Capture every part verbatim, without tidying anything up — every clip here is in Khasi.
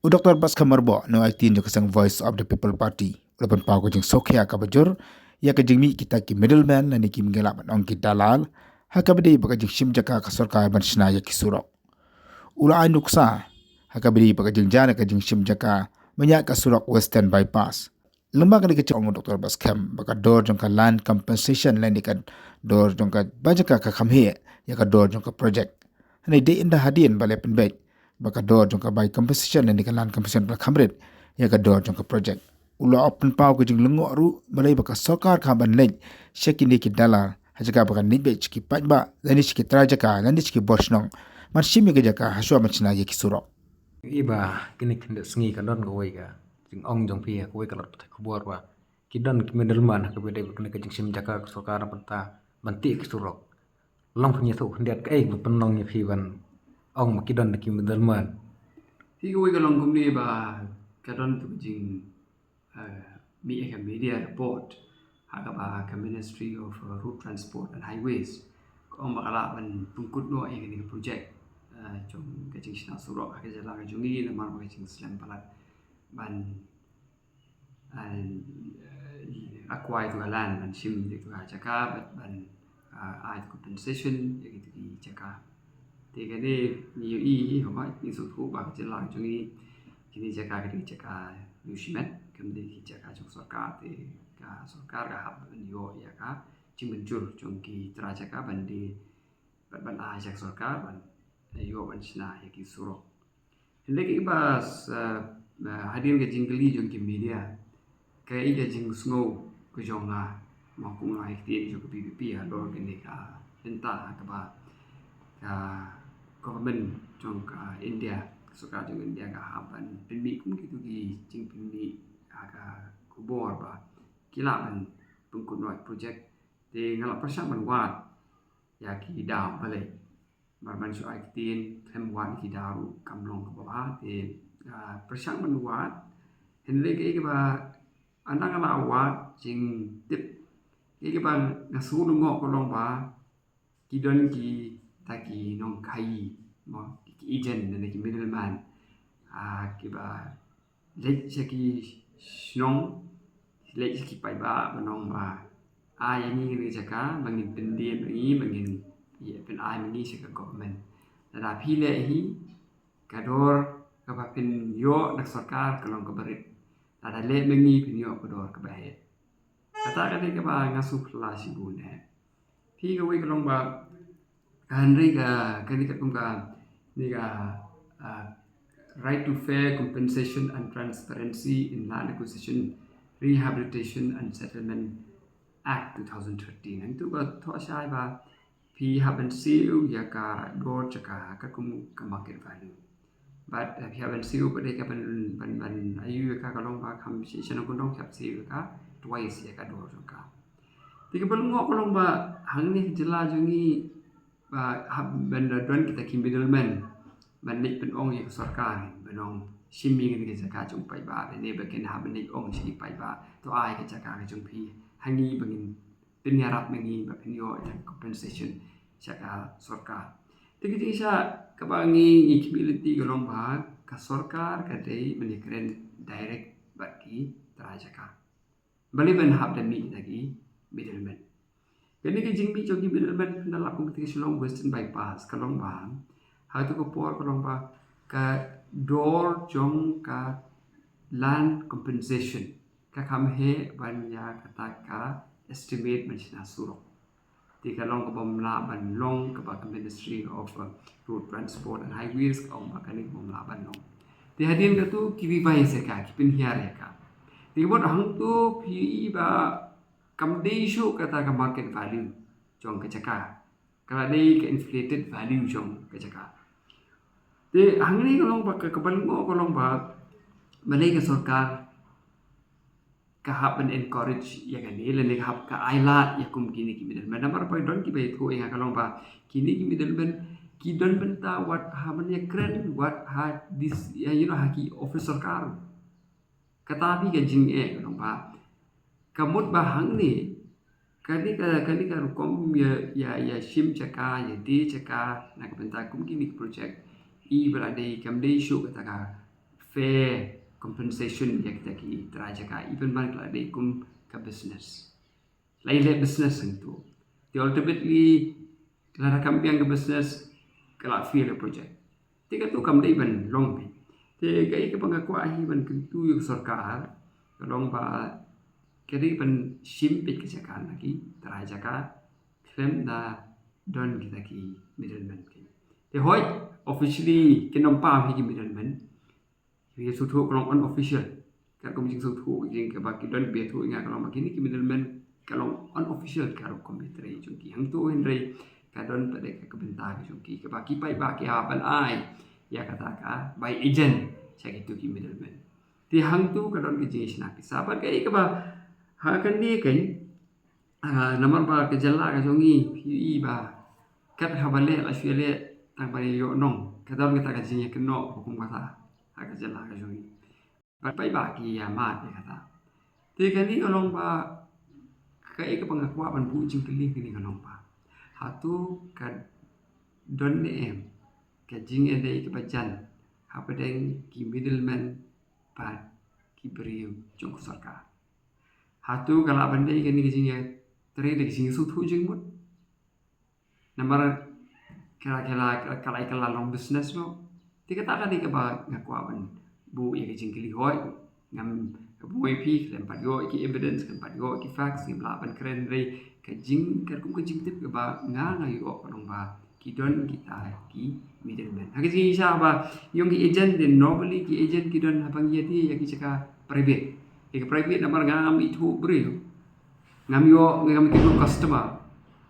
U Doktor Batskhem Myrboh, na u ai ktien jong ka seng Voice of the People Party, u la pynpaw ka jingsngewkhia kaba jur ïa ka jingmih kita ki middleman lane ki mynta lah ban ong ki dalal ha kaba dei ba ka jingshim jaka ka sorkar ban shna ïa ki surok. U la ai nuksa ha kaba dei ba ka jingjia ka jingshim jaka mynta ka surok Western Bypass. Lem bad kane ka jingong u Doktor Batskhem ba ka dor jong ka land compensation lane ka dor jong ka bai jaka ka kham heh ïa ka dor jong ka project. Hangne dei ynda hadien ba la pynbeit ba ka dor jong ka bai compensation lane ka land compensation ba la kham rit ïa ka dor jong ka project. U la pynpaw ka jinglyngngoh ruh balei ba ka sorkar ka hap ban leit sha kine ki dalal ha jaka ba kan leit beit sha ki paidbah lane sha ki trai jaka lane sha ki bor shnong ban shim ïa ka jaka hashwa ban shna ïa ki surok. Ïa ba kine khyndiat sngi ka don kawei ka jingong jong phi ha kawei ka lad pathai khubor ba ki don ki middleman ha kaba dei ba kane ka jingshim jaka ka sorkar na bynta ban tih ki surok. Long phin ïathuh khyndiat kaei ba pynlong ïa phi ban ong ba ki don ki middleman? Phi kawei ka long kumne ba ka don tu ka jing, eh, mih ïa ka media report ha kaba ka Ministry of, eh, Road Transport and Highways ka ong ba ka lah ban pynkut noh ïa kane ka project, eh, jong ka jingshna surok ha ka jylla ka jong ngi namar ba ka jingslem palat ban, eh, acquire tu ka land, ban shim tu ka jaka, ban, ban, eh, ai tu compensation ïa kitu ki jaka. Te kane ngi ïohi hi, haba ngi sngewthuh ba ka jylla ka jong ngi kine jaka ka dei jaka riewshimet, kam dei ki jaka jong sorkar, te ka sorkar ka hap ban ïoh ïa ka jingmynjur jong ki trai jaka ban die ban, ban ai sha ka sorkar ban ïoh ban shna ïa ki surok. Hynrei kiba, eh, eh, hadien ka jingkylli jong ki media, kaei ka jingsngew ka jong nga, ma kum nga ai ktien jong ka V P P halor kane ka bynta ha kaba ka government jong ka India, ka sorkar jong India ka hap ban pynmih kum kitu ki jingpynmih ha ka khubor ba ki lah ban pynkut noh project. Te nga la pyrshang ban wad ïa ki daw balei. Namar ban shu ai ktien khlem wad ki daw ruh kam long kaba bha, te, ah, pyrshang ban wad. Hynrei kaei kaba ynda nga la wad jingtip, kaei kaba nga sngew lyngngoh ka long ba ki don kita ki nongkhaïi, mo, ki agent ne ki middleman, ah, kiba leit sha ki shnong, leit sha ki paidbah ban ong ba ai ïa ngi kane ka jaka ba ngin pyndem ïa ngi, ba ngin ïa pynai ma ngi sha ka government. Lada phi leh hi, ka dor kaba phin ïoh na ka sorkar ka long kaba rit. Lada leh ma ngi, phin ïoh ka dor kaba heh. Kata ka dei kaba nga sngewphylla shibun eh. Phi kawei ka long ba ka hynrei ka, kane ka kum ka, ne ka, ah, right to fair compensation and transparency in land acquisition, rehabilitation and settlement Act two thousand thirteen. Hangtu ka thoh shai ba phi hap ban siew ïa ka dor jaka ka kum ka market value. Bad, eh, phi hap ban siew pat ïa ka ban, ban, ban ïoh ïa ka, ka long ba kham shi sha nongkyndong phi hap siew ïa ka twice ïa ka dor jong ka. Te kaba lyngngoh ka long ba hangne ha jylla jong ngi ba hap ban da don kita ki middleman ban leit pynong ïa ka sorkar ban ong shim ïa kane ka jaka jong paidbah, ne ba kin hap ban leit ong sha ki paidbah to ai ka jaka ka jong phi ha ngi ba ngin pynïarap ma ngi ba phin ïoh ïa ka compensation sha ka sorkar. Te ka jingshisha kaba ngi, ngi khmih lynti ka long ba ka sorkar ka dei ban ïakren direct bad ki trai jaka. Balei ban hap da mih da ki middleman? Kane ka jingmih jong ki middleman, pynda la kum kata ka Shillong Western Bypass ka long ba ha katu ka por ka long ba ka dor jong ka land compensation ka kham heh ban ïa kata ka estimate ban shna surok. Te ka long kaba ym lah ban long kaba ka Ministry of, uh, Road Transport and Highways ka ong ba kane kaba ym lah ban long. Te hadien katu ki revise ïa ka, ki pynhiar ïa ka. Te ka mut hangtu phi i ba kam dei shuh kata ka market value jong ka jaka. Ka la dei ka inflated value jong ka jaka. Te hangne ka long ba ka, kaba lyngngoh ka long ba balei ka sorkar ka hap ban encourage ïa kane lane ka hap ka ailad ïa kum kine ki middleman. Namar ba don kiba ïathuh ïa nga ka long ba kine ki middleman ki don bynta wat ha ban ïakren, wat ha dis, ïa, you know, ha ki office sorkar. Kata phi ka jingeh ka long ba ka mut ba hangne kane ka, kane ka rukom ïa, ïa, ïa shim jaka, ïa die jaka na ka bynta kum kine ki project, i ba la dei, kam dei shuh kata ka fair compensation ïa kita ki trai jaka, even ban ka la dei kum ka business. La ïaleh business hangto. Te ultimately, lada kam biang ka business, ka la fail ka project. Te kato kam dei ban long phi. Te kaei kaba nga kwah hi ban kyntu ïa ka sorkar, ka long ba ka dei ban shim peit ka jaka na ki trai jaka, khlem da don kita ki middleman ki. Te hooid, officially kin ym pam hi ki middleman. Ki sngewthuh ka long unofficial. Katkum jingsngewthuh jong ki ba ki don ba ïathuh ïa nga ka long ba kine ki middleman ka long unofficial ka rukom ïatrei jong ki. Hangto hynrei ka don pat ka bynta ka jong ki kaba ki paidbah ki hap ban ai ïa kata ka bai agent sha kito ki middleman. Te hangto ka don ka jingshna pisa bad kaei kaba ha kane ka Ah, namar ba ka jylla ka jong ngi, phi i ba kat haba leh la shu leh tang ba ïoh nong. Ka don kata ka jingïakynnoh ba kum kata ha ka jylla ka jong ngi. Bad paidbah ki ïa mad ïa kata. Te kane ka long ba kaei kaba nga kwah ban buh jingkylli kane ka long ba, hato ka don ne em ka jingïadei kaba jan hapdeng ki middleman bad ki briew jong ka sorkar? Hato ka lah ban dei kane ka jingïatrei da ka jingsngewthuh jingmut? Namar ka la, ka la, ka la, ka la long business noh. Te kata ka dei kaba nga kwah ban buh ïa ka jingkylli. Hooid, ngam, ka bun phi khlem pat ïoh ki evidence, khlem pat ïoh ki facts, ngim lah ban kren, hynrei ka jing, katkum ka jingtip kaba nga, nga ïoh ka long ba ki don kita ki middleman. Ha ka jingshisha ba ïong ki agent, te normally ki agent ki don haba ngi ïadei ïa ki jaka private. Ïa ki private namar nga ngam ithuh briew, ngam ïoh, ngam ithuh customer.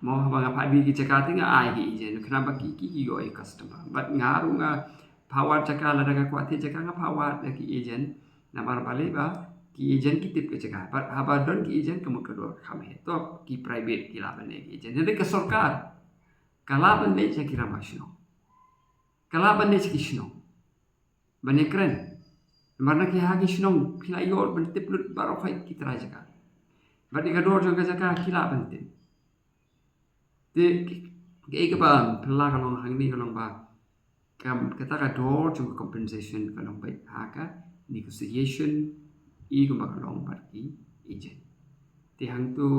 Mo, haba nga phah dei ki jaka te nga ai ki agent, khnang ba ki, ki, ki ïoh ïa customer. Bad nga ruh nga phah wad jaka, lada nga kwah thied jaka nga phah wad ïa ki agent. Namar balei ba ki agent ki tip ka jaka. Bad haba don ki agent ka mut ka dor ka kham heh. To ki private ki lah ban leh ki agent. Hynrei ka sorkar ka lah ban leit sha ki rangbah shnong. Ka lah ban leit sha ki shnong ban ïakren. Namar na ki, ha ki shnong phi lah ïoh ban tip lut baroh khoit ki trai jaka. Bad ïa ka dor jong ka jaka ki lah ban tip. Te kaei kaba phylla ka long hangne ka long ba kam, kata ka dor jong ka compensation ka long beit ha ka negotiation, i kumba ka long bad ki agent. Te hangto,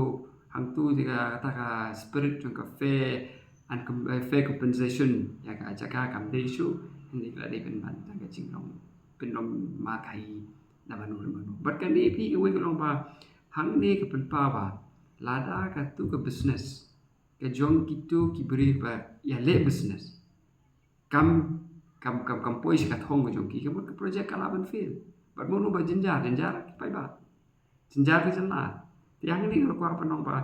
hangto te ka, kata ka spirit jong ka fair and com-, eh, fair compensation ïa ka jaka kam dei shuh, hynrei ka la dei pynban tang ka jinglong, pynlong markhai na mano na mano. Bad kane phi kawei ka long ba hangne ka pynpaw ba lada katu ka business ka jong kito ki briew ba ïaleh business kam, kam, kam, kam poi sha ka thong ka jong ki, ka mut ka project ka lah ban fail. Bad mano ba jynjar, jynjar ki paidbah, jynjar ki jylla. Te hangne nga kwah ban ong ba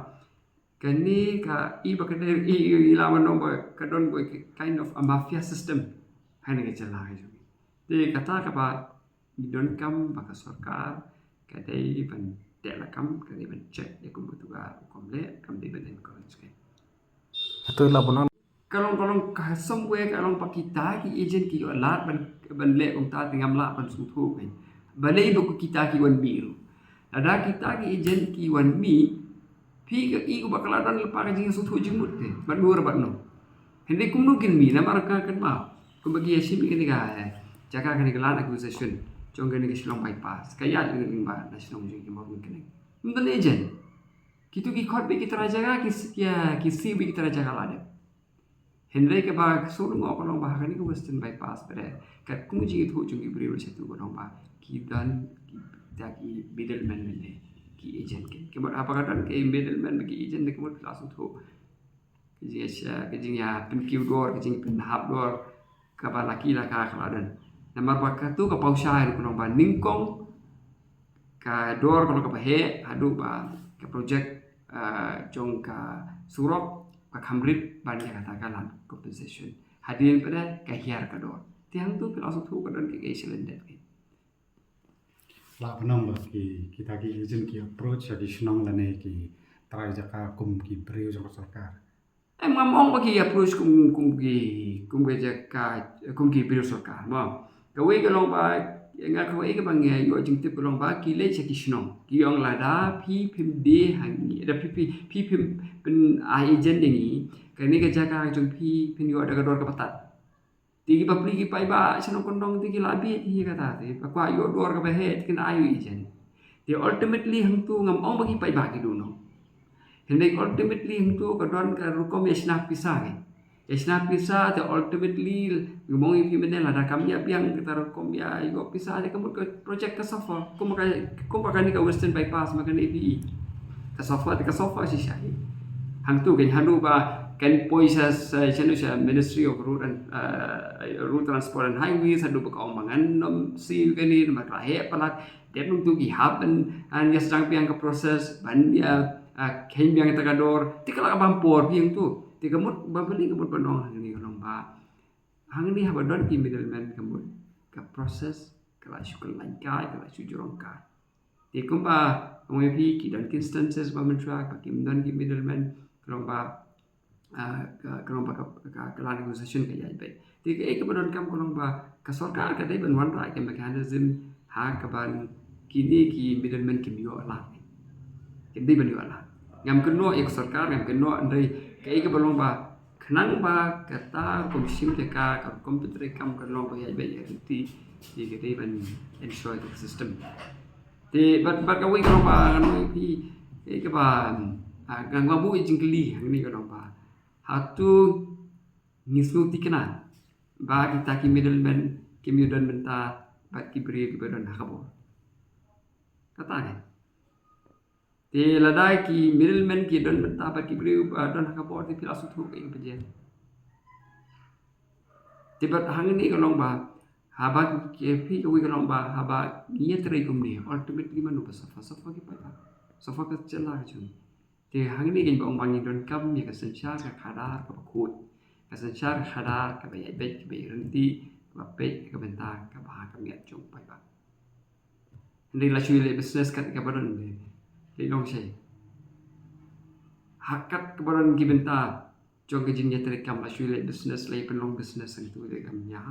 kane ka, i ba kane, i, i, i lah ban ong ba ka don ba ka kind of a mafia system ha kane ka jylla ka jong ngi. Te kata kaba ngi donkam ba ka sorkar ka dei ban teh lakam, ka dei ban check ïa kumba tu ka rukom leh, kam dei ban encourage ka. Hato i lah ban ong, ka long, ka long ka somewhere ka long ba kita ki agent ki ïoh lad ban, ban leh kumta, te ngam lah ban sngewthuh kein. Balei ba ko kita ki wan mih ruh? Lada kita ki agent ki wan mih, phi ka i kumba ka la don lypa ka jingsngewthuh jingmut te bad mur bad no. Hynrei kumno kin mih, namar ka kynmaw kumba ki ïa shim ïa kane ka, eh, jaka, kane ka land acquisition jong kane ka Shillong bypass, ka ïaid lyngba na shnong jong ki Mawryngkneng. Ym don agent. Kito ki khot beit ki trai jaka, ki s-, ki, ki siew beit ki trai jaka la dep. Hynrei kaba sngewlyngngoh ka long ba ha kane ka Western Bypass pat, katkum ka jingithuh jong ki briew sha tu ka long ba ki don kita ki middleman ne ki agent ki. Ka mut haba ka don ki middleman ne ki agent, ka mut phi la sngewthuh ka jingïa, ka jingïa pynkiew dor, ka jingpynhap dor kaba la ki la ka, ka la don. Namar ba katu ka pawshai ruh ka long ba nyngkong ka dor ka long kaba heh haduh ba ka project, ah, jong ka surok ka kham rit ban ïa kata ka land compensation. Hadien pat ka hiar ka dor. Te hangtu phi la sngewthuh ka don ka, ka shalyndet ka. Lah ban ong ba ki, kita ki agent ki approach ïa ki shnong lane ki trai jaka kum ki briew jong ka sorkar? Em, ngam ong ba ki approach kum, kum ki, kum ki jaka, kum ki briew sorkar, mo. Kawei ka long ba, nga kawei kaba nga ïoh jingtip ka long ba ki leit sha ki shnong, ki ong lada phi phim die ha ngi, da phi, phi, phi phim pyn-, ai agent ïa ngi, kane ka jaka jong phi phin ïoh da ka dor kaba tad. Te ki bapli ki paidbah shnong Kyndong te ki la bit hi kata te. Ba kwah ïoh dor kaba heh te kin ai u agent. Te ultimately hangtu ngam ong ba ki paidbah ki duh noh. Hynrei ultimately hangtu ka don ka rukom ïa shna pisa ki. Ïa shna pisa te ultimately ngam ong ïa phi mynne lada kam ïa biang kata rukom ïa ïoh pisa te ka mut ka project ka suffer. Kumba ka, kumba kane ka Western Bypass ma kane phi i. Ka suffer te ka suffer shisha hi. Hangtu kan hanu ba kan poi sha, sha, sha, sha Ministry of Road and, uh, Road Transport and Highways, haduh ba ka ong ba ngan ym siew kane namar ka la heh palat. Dep nangtu ki hap ban, ah, ïa sdang biang ka process ban ïa, ah, kheiñ biang ïa ta ka dor. Te ka la ka bam por biang tu. Te ka mut ba bali ka mut ban ong hangne ka long ba hangne haba don ki middleman ka mut ka process ka la shu kyllaiñ kai, ka la shu jrong kai. Te kumba ong ïa phi ki don ki instances ba mynshuwa ba kim don ki middleman ka long ba, ah, ka, ka long ba ka, ka, ka land acquisition ka ïaid beit. Te kaei kaba donkam ka long ba ka sorkar ka dei ban wanrah ka mechanism ha kaban kine ki middleman kim ïoh lad. Kim dei ban ïoh lad. Ngam kynnoh ïa ka sorkar, ngam kynnoh, hynrei kaei kaba long ba khnang ba kata rukom shim jaka, ka rukom pyntreikam ka long ba ïaid beit ïa ka riti, te ka dei ban ensure ka system. Te bad, bad kawei ka long ba ngan ong ïa phi, eh, kaba, ah, ngan, ngan buh ïa jingkylli hangne ka long ba hato ngi sngewthikna ba kita ki middleman kim ïa don bynta bad ki briew kiba don ha ka bor. Kata ne. Te lada ki middleman ki don bynta bad ki briew ba don ha ka bor te phi la sngewthuh kaei kaba jia. Te bad hangne ka long ba haba ki, phi kawei ka long ba haba ngi ïatrei kumne ultimately mano ba suffer, suffer ki paidbah, suffer ka jylla ka jong ngi. Te hangne kein ba ong ba ngi donkam ïa ka synshar ka khadar kaba khuid, ka synshar ka khadar kaba ïaid beit kaba ïaid ryntih kaba peit ïa ka bynta kaba ha ka miat jong u paidbah. Hynrei la shu ïaleh business kat kaba don de. Lei long shai. Ha kat kaba don ki bynta jong ka jingïatreikam la shu ïaleh business, la ïa pynlong business hangtu te kam ïa.